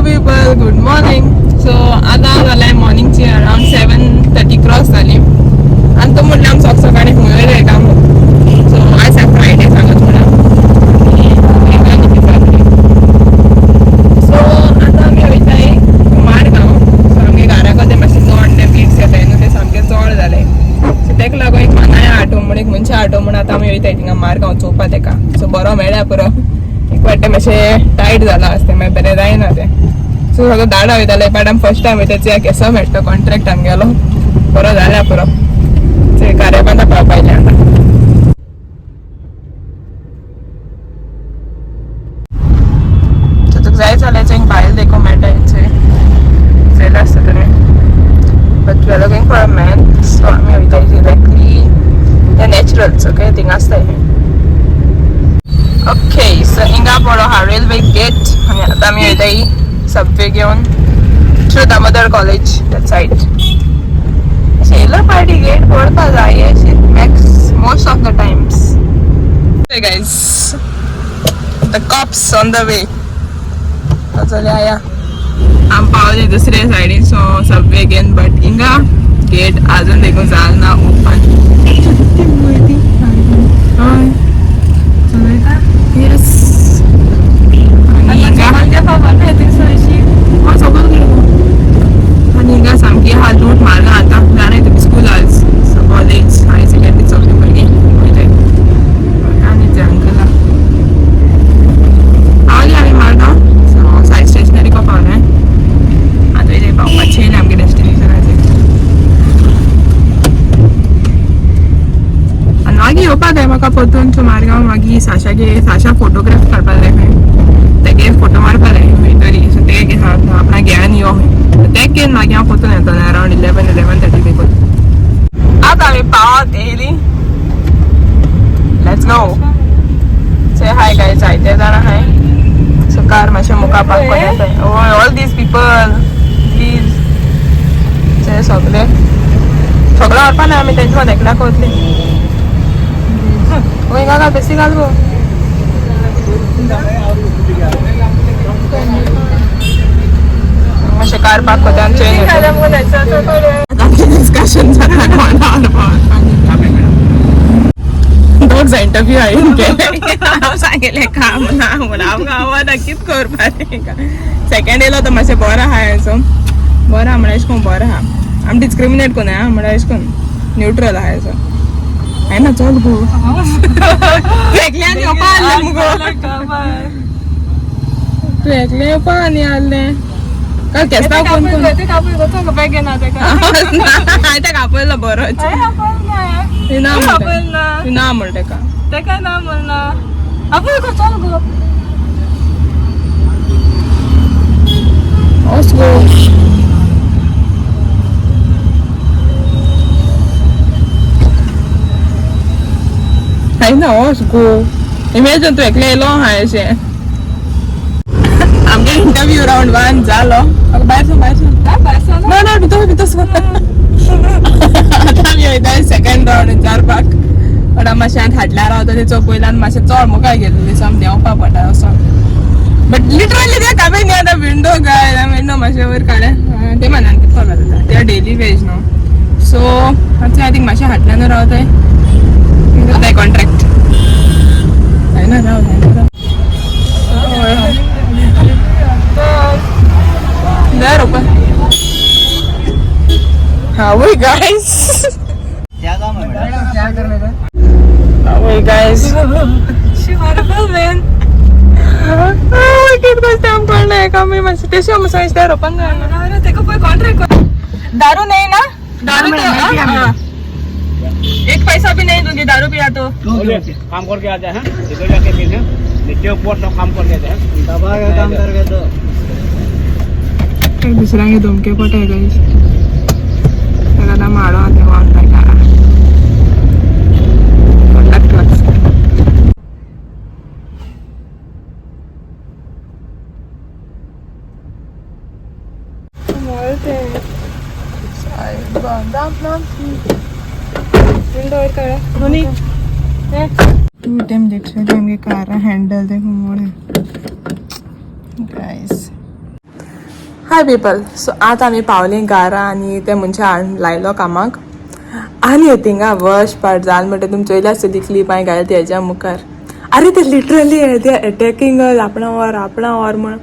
People, good morning. So आतां जाल्यार मॉर्निंगची around 7:30 cross जाली आनी तो म्हणल्यार आमी सकाळ सकाळी खंय वयले काम. सो आयज फ्रायडे सांगत म्हणा. सो आतां आमी वयताय मारगांव. सो आमगे घरा कडेन मातशें चड ते बिट्स येताय न्हू, ते सामके चड जाले. सो तेका लागून एक मानाय ऑटो म्हण, एक मनशा ऑटो म्हण आतां आमी वयताय थिंगा मारगांव चोवपा तेका. सो बरो मेळ्ळ्या पुरो. एक वाटे मातशें टायट जाला आसतें, मागीर बरें जायना तें. सो सगळो दाडा वयताले, बट आमी फर्स्ट टायम वयता. चोया केसो मेळटा कॉन्ट्रॅक्ट आमगेलो, बरो जाल्या पुरो. खारेबांदा पावपा येयले आतां. सो तुका जाय जाल्यार एक बायल देखून मेळटा हेंचे चोयला आसता तुमी, but we are looking for a man. So आमी वयता डिरेक्टली the naturals. Okay, थिंगा आसता हें. ओके, सो हिंगा पडो हा रेल्वे गेट आनी आतां आमी वयताय सबवे घेवन through Damodar college that side. अशें येयलो पार्टी गेट पळोवपा जाय अशें max most of the times. Hey guys, the cops on the way. चल या, आम पावले दुसरे सायडीन. सो सबवे घेवन, बट हिंगा गेट अजून देखून जाल ना ओपन. हय, येस. आनी हिंगा आनी हिंगा सामकी हा लूट मारला. आतां जाणाय तुमी, स्कूल आज, सो कॉलेज, हायर सेकंडरी सगळीं भुरगीं वयताय. आनी ते अंकला पावली आमी मारगांव. सो साई स्टेशनरी को पावले. आतां वयताय पावपाचें येयलें आमगे डेस्टिनेशनाचेर. आनी मागीर येवपा जाय म्हाका परतून. सो मारगांव मागीर साशागे, साशा फोटोग्राफ काडपा जाय खंय, तेगे फोटो मारपा जाय खंय तरी. सो ते आपणा घेवन यो खंय, ते घेवन मागीर हांव परतून येतलें अरावंड 11, 11:30 देखून. आतां आमी पावत येयली. Let's go. Say hi guys. जायते जाणां हाय. सो कार मातशें मुखार पार्क करता. हय, ऑल these people please. से सगळे सगळे व्हरपा ना आमी, तेंचे मदें एकल्याक वतली. वय घाल, बेसी घाल गो. मातशें कार पार्क करता आनी चेंज. डिस्कशन जाता कोणा. दोग इंटरव्यू हांवें केलें. हांव सांगिल्लें काम ना म्हूण. हांव गांवां नक्कीच करपा. सेकंड येयलो तो मातशें बरो आहा, असो बरो आहा म्हळ्यार अशें करून बरो आहा. आमी डिस्क्रिमिनेट कोन्नाय आं, म्हळ्यार अशें करून न्यूट्रल आहा असो. हांवें ना चल गो, तूं एकल्यान येवपा आहलें मुगो, तूं एकलें येवपा आनी आहलें काल केसता कोण कोण. हांवें ताका आपयलो बरो. ना म्हणटा, ना म्हणटा तेका. तेका ना म्हणना, आपय गो, चल गो. Let's go. हाय ना, let's go. Imagine तूं एकलें येयलो हाय अशें. आमगे इंटरव्यू रावंड वन जालो. भायर सर, भायर सर. ना ना, भितर भितर सर. आतां आमी वयता सेकंड रावंड विचारपाक. बट आमी मातशें हाडल्यार रावता ते चोपयल्यान मातशें चड मुखार गेल्ली. सो आमी देंवपा पडटा असो. बट लिटरली ते काबे न्ही आतां विंडो गाय विंडो मातशें वयर काडलें ते मनान कितें करपा जाता. ते डेली वेज न्हू. सो आतां I think मातशें हाटल्यान रावताय जाताय कॉन्ट्रॅक्ट. जायना राव, जायना राव. There open. How we guys? क्या काम है मैडम, क्या करने का? How we guys? She horrible man. Oh, कित कशें आम कळना एका. आमी मातशें तेशें आमी सांग दार ओपन जायना. तेका पळय कॉन्ट्रॅक्ट. दारू नहीं ना? दारू तो हाँ. एक पैसा भी नहीं दूंगी दारू पिया तो. काम करके आते हैं, इधर जाके पीते हैं, नीचे ऊपर सब काम कर लेते हैं. दबा के काम करके तो दुसऱ्यांगे धमके पडटाय गायस. ताका आतां माडो आतां व्हरताय कारा. Luck. To time literally आमगे कारा हँडल ते मोडे गायस. हाय पीपल, सो आतां आमी पावलीं घारा आनी ते मनशा हाडून लायलो कामाक आनी थिंगा वर्स्ट पार्ट जाल म्हणटा तुमी चोयल्या आसतली क्लीप हांवें घायला तेज्या मुखार. आरे ते लिटरली ते अटॅकिंग आपणा वर आपणा वर म्हण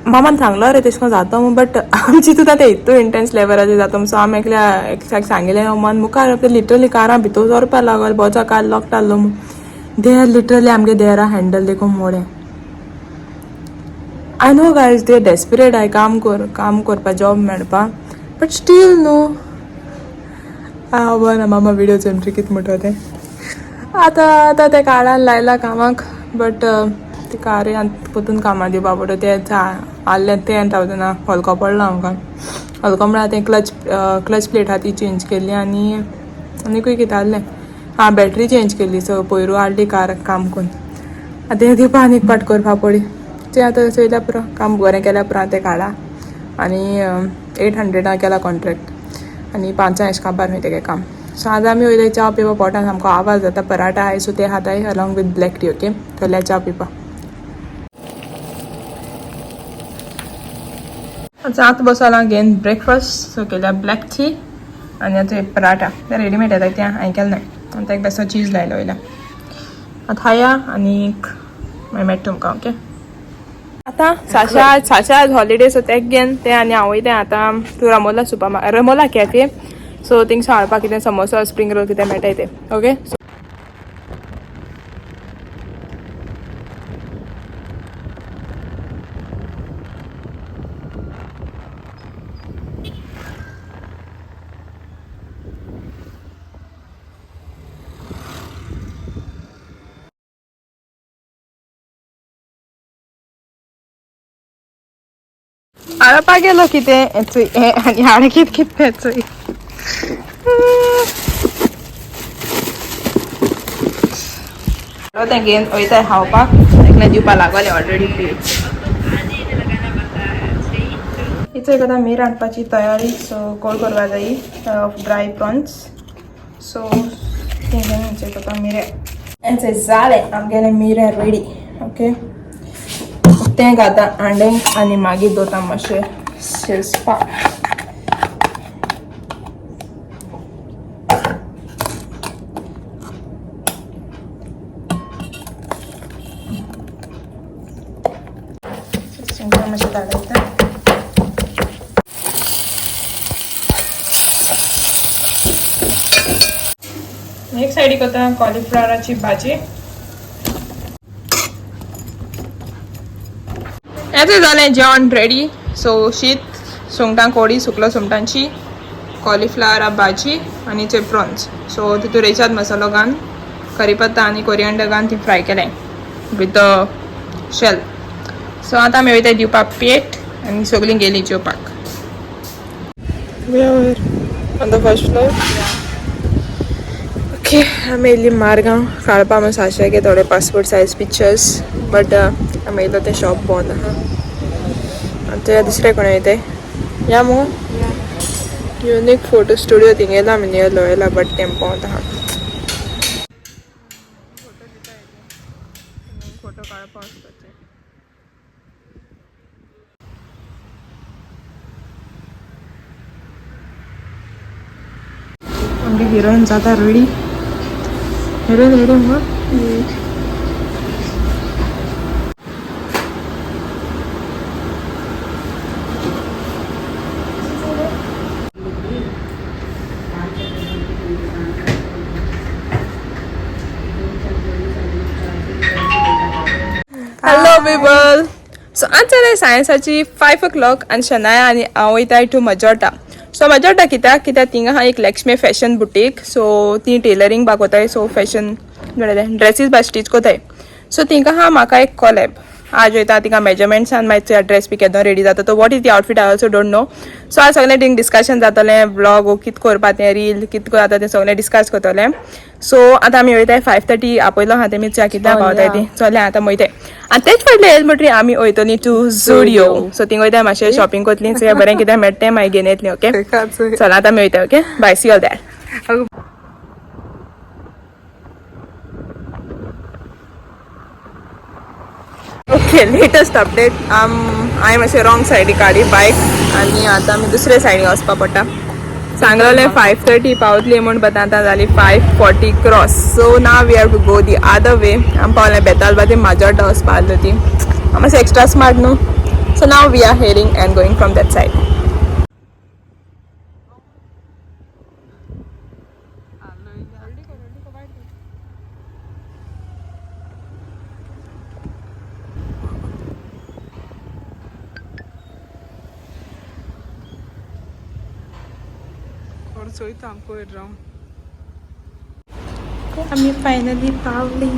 मामान सांगलो रे तेश कोन जाता म्हूण, बट आमची तुका ते इतू इंटेन्स लेवलाचेर जाता. सो आमी एकल्या एकल्याक सांगिलें मन मुखार ते लिटरली कारां भितर सरपा लागल बोजा कार लॉक जाल्लो म्हूण. They literally आमगे देरा हँडल देखून मोडें. I know guys they desperate I काम कर काम करपा जॉब मेळपा, बट स्टील न्हू खबर ना मामा विडियो चोवन कितें म्हणटा तें. आतां आतां ते काळान लायला कामाक, बट ते कार परतून कामां दिवपा पडटा. ते आहलें तें 10,000 हलको पडलो आमकां. हलको म्हळ्यार तें क्लच क्लच प्लेट आहा ती चेंज केल्ली आनी आनीकूय कितें आहलें. आं, बॅटरी चेंज केल्ली. सो पयरू हाडली कार काम करून, आतां तें दिवपा आनी एक पाट करपा पडली. तें आतां चोयल्या पुरो, काम बरें केल्या पुरो. तें काडा आनी 800 केला कॉन्ट्रॅक्ट आनी पांचां एश काबार खंय तेगे काम. सो आतां आमी वयले च्या पिवपा, पोटान सामको आवाज जाता. पराठा आहाय, सो ते खाताय along with black tea. Okay, चोल्या च्या पिवपा. आतां आतां बसोला घेन ब्रेकफास्ट. सो केल्या ब्लॅक टी आनी आतां एक पराठा, ते रेडीमेड येता ते हांवें केलें ना. आनी ताका बेसो चीज लायलो वयल्या. आतां खाया आनीक मागीर मेळटा तुमकां. ओके, आतां साशा साशा आज हॉलिडे, सो तेक घेन तें आनी हांव वयतां आतां to Ramola super Ramola cafe. So थिंगसून हाडपाक कितें समोसा, स्प्रींग रोल कितें मेळटाय तें. ओके. हाडपा गेलो कितें हेचूय हें आनी हाड कितें कितें हेचूय. तें घेवन वयताय खावपाक, एकलें दिवपा लागोलें ऑलरेडी प्लेट. इचो एक आतां मीर हाडपाची तयारी. सो कोळ करपा जायी ड्राय प्रॉन्स. सो तें घेवन हेचो आतां मिरें हें जालें आमगेलें मिरें रेडी. ओके, तें घाता अंड्यांक आनी मागीर दवरता मातशें शिजपाक. सुंगटां मातशें धाडयता. एक सायडीक आतां कॉलिफ्लॉवराची भाजी. हें जालें जेवण रेडी. सो शीत, सुंगटां कोडी, सुकलो सुंगटांची, कॉलिफ्लॉवरा भाजी आनी ते प्रॉन्स. सो तितून रेशाद मसालो घालून, करीपत्ता आनी कोरियंडर घालून ती फ्राय केलें विथ शेल. सो आतां आमी वयता दिवपाक प्लेट आनी सगळीं गेलीं जेवपाक. On the first floor. Okay, आमी येयल्ली मारगांव काडपा म्हूण साशेगे थोडे पासपोर्ट सायज पिक्चर्स, बट आमी येयलो तें शॉप बंद आहा. आतां दुसरे कोण वयताय या मगो युनीक फोटो स्टुडियो थिंग येयला आमी नियर लोयला, बट तें बंद आहा. फोटो काडपा वचपाचें. आमगे हिरोइन जाता रेडी. हिरोइन रेडी मगो. हॅलो पीपल, सो आज जालें सायन्साची 5 o'clock आनी शनाया आनी हांव वयताय टू मजोटा. सो मजोटा कित्याक कित्याक थिंगा आहा एक लक्ष्मी फॅशन बुटीक. सो ती टेलरींग बागोताय, सो फॅशन ड्रेसीस बा स्टीच कोताय. सो थिंगा आहा म्हाका एक कॉलेब आज वयता तिका मेजरमेंट्स आनी मागीर ड्रेस बी केदो रेडी जाता. तो what is the outfit I also don't know. So आज सगळें थिंग डिस्कशन जातलें, व्लॉग कित करपा तें, रील कित जाता तें सगळें डिस्कस करतलें. सो आतां आमी वयताय 5:30 आपयलो आहा तेमी च्या कितल्या पावताय ती चोल्या आतां वयताय. आनी तेच फाटल्यान येयले म्हणटरी आमी वयतली टू जुडियो. सो थिंग वयताय मातशें शॉपिंग करतली, सो बरें कितें मेळटा तें मागीर घेवन येतली. ओके, चल आतां आमी वयताय. Okay, bye, see all that. Okay, latest update. हांवें मातशें रॉंग सायडी काडली बायक आनी आतां आमी दुसरे सायडीन वचपा पडटा. सांगलेलें 5:30 पावतली म्हूण, बट आतां जाली 5:40 cross. So now we have to go the other way. आमी पावले बेतालबाती, माजोड्डा वचपा आसली ती. हांव मातशें एक्स्ट्रा स्मार्ट न्हू. So now we are heading and going from that side. आमी फायनली पावली.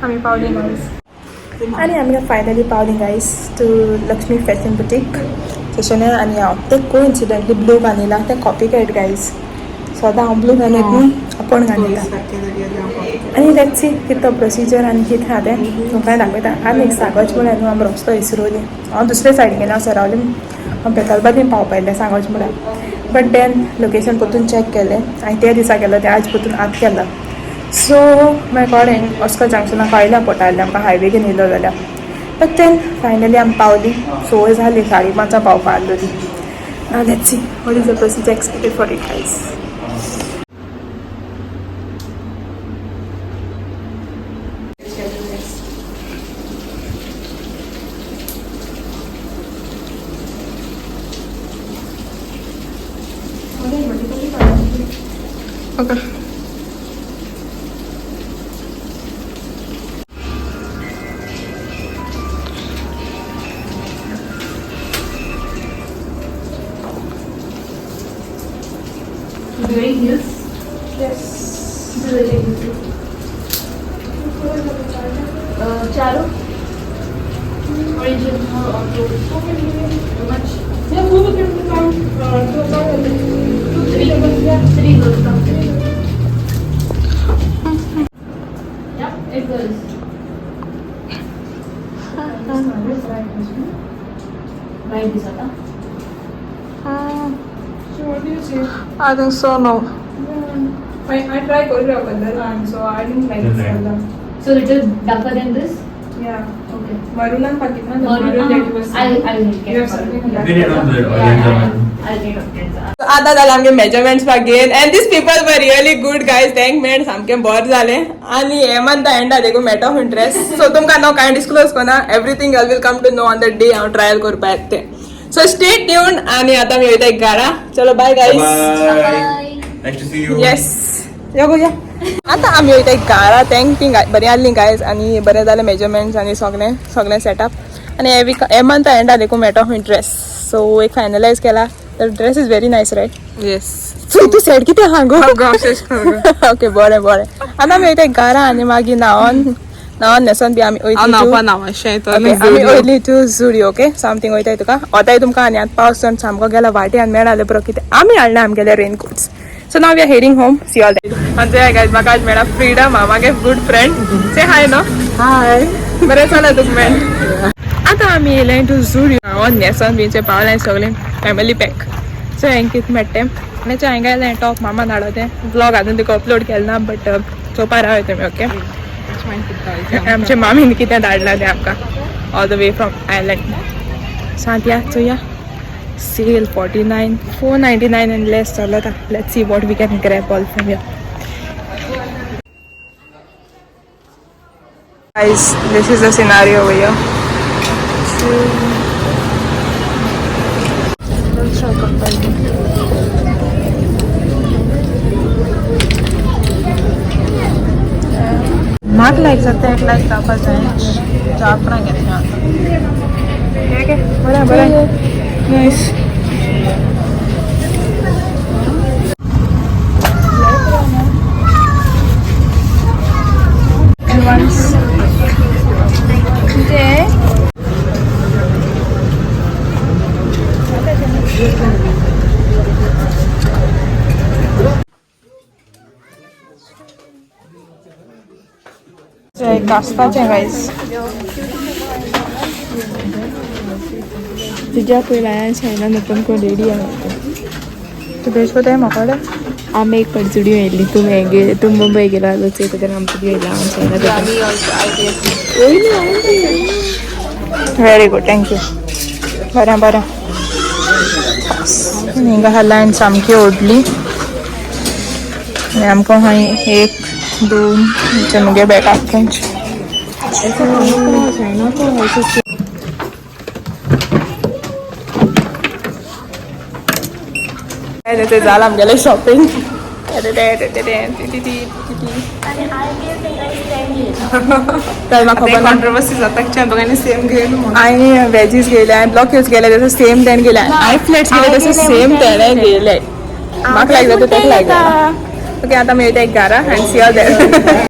आमी पावली गायज आनी आमी फायनली पावली guys to Lakshmi fashion boutique स्टेशनार. आनी हांव ते कोइन्सिडंटली ब्लू घालिला ते कॉपी कॅट गायज. सदां हांव ब्लू घालत न्हू, आपूण घालिला. आनी let's see कितें तो प्रोसिजर आनी कितें आहा तें तुमकां दाखयता. आनी एक सांगोच म्हळ्यार न्हू, आमी रस्तो इसरोली. हांव दुसरे सायडीन गेलें, हांव सरावली, हांव बेतालबादीन पावपा आयलें सांगोच म्हळ्यार. बट then location परतून चॅक केलें. हांवें त्या दिसा केलो तें आज परतून आत केलां. सो मागीर कळ्ळें अस्कर जंक्शनाक कळ्ळें पडटा आसलें आमकां हायवे घेवन येयलो जाल्यार. बट then finally आमी पावली. सोय जाली, 5:30 पावपा आसलोली. Now let's see what is the procedure expected for it, guys. Okay. Wearing heels? Yes. Charo? Origin or two? How much? Yeah, two, Two, three. Three girls come. Yeah, it goes. Right this आता. So what do you say? I think so, no. I try Korea color and so I didn't like this color. So little darker than this? Yeah. Okay. Maroon and Pakistan, the Maroon, maroon that you were saying. I'll get You have maroon. something like We did on the Yeah, orange one. I'll get it. आतां जालें आमगे measurements घेन and these people were really good guys. Thank man, सामकें बरें जालें. आनी हे month Enda देखून मेट ऑफ इंट्रस्ट. सो तुमकां न्हू कांय डिस्क्लोज करना. Everything you will come to know on the day हांव ट्रायल करपा येता तें. So stay tune. आनी आतां आमी वयता घरा. चलो, बाय guys. Bye. Nice to see you. Yes, यो गो या. आतां आमी वयता घरा. Thank ती बरीं आहलीं गायज आनी बरें जालें मेजरमेंट्स आनी सगळें सगळें सेटअप. आनी हे वीक हे मंथ एंडा देखून मेट ऑफ इंट्रस्ट. सो एक फायनलायज केला. The dress is very nice, right? Yes. So तूं सॅड कितें आहा गो? गो. ओके, बरें बरें. आतां आमी वयता घरा आनी मागीर न्हांवन न्हांवन न्हेसोन बी आमी वयतली. नावाशें. ओके, आमी वयली टू जुडियो. ओके, समथींग वयताय तुका वताय तुमकां. आनी आतां पावस जावन सामको गेला, वाटे आनी मेळाले बरो कितें आमी हाडले आमगेले raincoats. So now we are heading home. See all that. आमचे गायज, म्हाका आज मेळा फ्रिडम, म्हागे गुड फ्रेंड. से हाय नो. हाय. बरें चला तुका मेळ. आतां आमी येयले टू जुडियो. हांव न्हेसोन बीन पावलें सगळें फॅमिली पॅक. सो हांवें कितें मेळटा तें आनी हांवें घायलें टॉप मामान हाडो तें. ब्लॉग आजून तुका अपलोड केलें ना, बट चोवपा रावय तुमी. ओके, आमच्या मामीन कितें धाडलां तें आमकां all the way from island. सांत या चोया, sale 49, 499 and less चलता. Let's see what we can grab all from here. Guys, this is the scenario over here. म्हाका लायक जाता एक लायक जावपा जाय. जावपा घेतलें. बरें बरें, नायस. Advance. कास्ताचें गायज. तुज्या पयल्या शायना ओपन कर रेडी आहा. तूं बेज कोताय म्हाका. आमी एक पाटी जुडियो येयल्ली, तुमी हेगे, तूं मुंबय गेला चोयता तेन्ना आमकां येयला. Very good, thank you. बरें बरें. हिंगा हा लायन सामकी ओडली आनी आमकां हांय एक दोन मुगे बॅग आख्खेंच. ते जालां आमगेलें शॉपिंग. तर म्हाका खबर ना. कॉन्ट्रोवर्सी जाता, दोगांनी सेम घेयल म्हणून. हांवें वेजीस घेयले, हांवें ब्लॉक हिल्स गेले तसो सेम तेणें गेले, हांवें फ्लॅट्स गेले तसो सेम तेणें गेले. म्हाका लायक जाता, तेका लायक जाता. ओके, आतां आमी वयता एक घारा आनी सी ऑल.